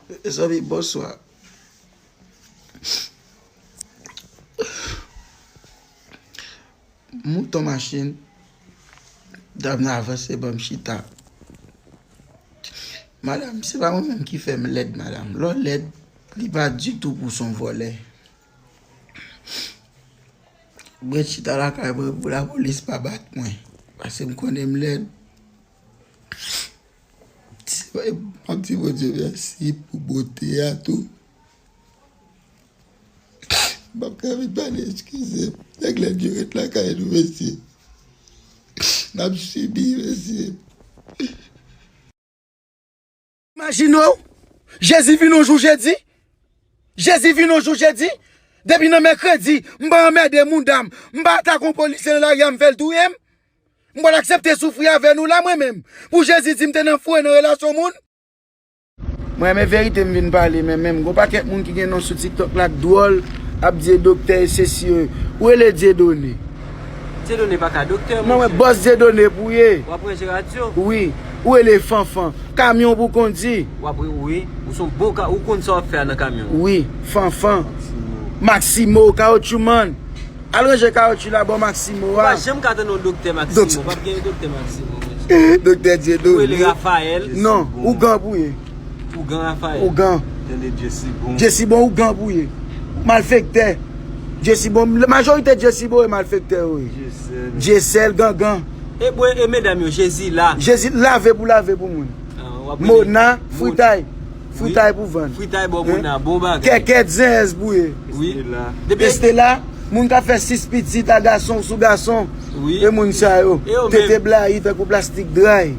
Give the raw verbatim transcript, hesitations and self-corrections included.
Mezanmi, bonswa. Mouton machin, dam nan avanse ban m chita. Madanm, se pa mwen menm ki fè m lèd, madanm. Lè w lèd, li pa ditou pou w se yon vòlè. Mwen chita lakay mwen pou lapolis pa bat mwen. Paske m konnen m lèd. M ap di Bondye mèsi pou bote a tou. M p ap ka vin pale, eskize m. Nèg lèd yo ret lakay nou, mesye. N ap sibi, mesye. Imajine w, Jezi vin yon jou jedi. Jezi vin yon jou jedi. Depi nan mèkredi, m pa anmède mouda m. M pa atake yon polisye nan lari a, m fè l touye m. M pral aksepte soufri avè nou la, mwen menm. Pou Jezi di m te nan foure nan relasyon moun. Mwen renmen verite m vin pale, men menm gon pakèt moun ki gen non sou TikTok la k dwòl, ap di e doktè e sesi, e. Ou rele Dieudonné. Dieudonné pa ka doktè, non, monchè. Bòs Dieudonné pou ye. W ap ranje radyo. Wi. Ou rele Fanfan. Kamyon pou kondi. W ap re-, wi. Ou se yon bon ka, ou konn sa w ap fè a nan kamyon. Wi. Fanfan. Maximo. Maximo, kawotchou man. Al ranje kawotchou la bò Maximo a. Ou pa janm ka tande yon doktè Maximo. Doktè. P ap gen doktè Maximo, monchè. Doktè Dieudonné. Ou rele Raphaël. Non, Dieudonné. Ougan pou ye. Ougan Raphaël. Ougan. Tande Jesse Bon. Jesse Bon, ougan pou ye. Malfektè. Jesse Bon, majorite Jesse Bon e malfektè yo ye. Dyesèl. Dyesèl, gangan. E bwè, e medam yo, Jezi la. Jezi lave pou lave pou moun. Ah, w ap rele Mona, Mon-, fritay. Wi. Fritay pou vann. Fritay bò Mona, bon bagay. Kèkèt, zenzèz pou ye. Wi. Estela. Depi Estela, moun k ap fè sis pitit a gason sou gason. Wi. E moun sa yo. E yo menm. Tete blayi tankou plastik dray.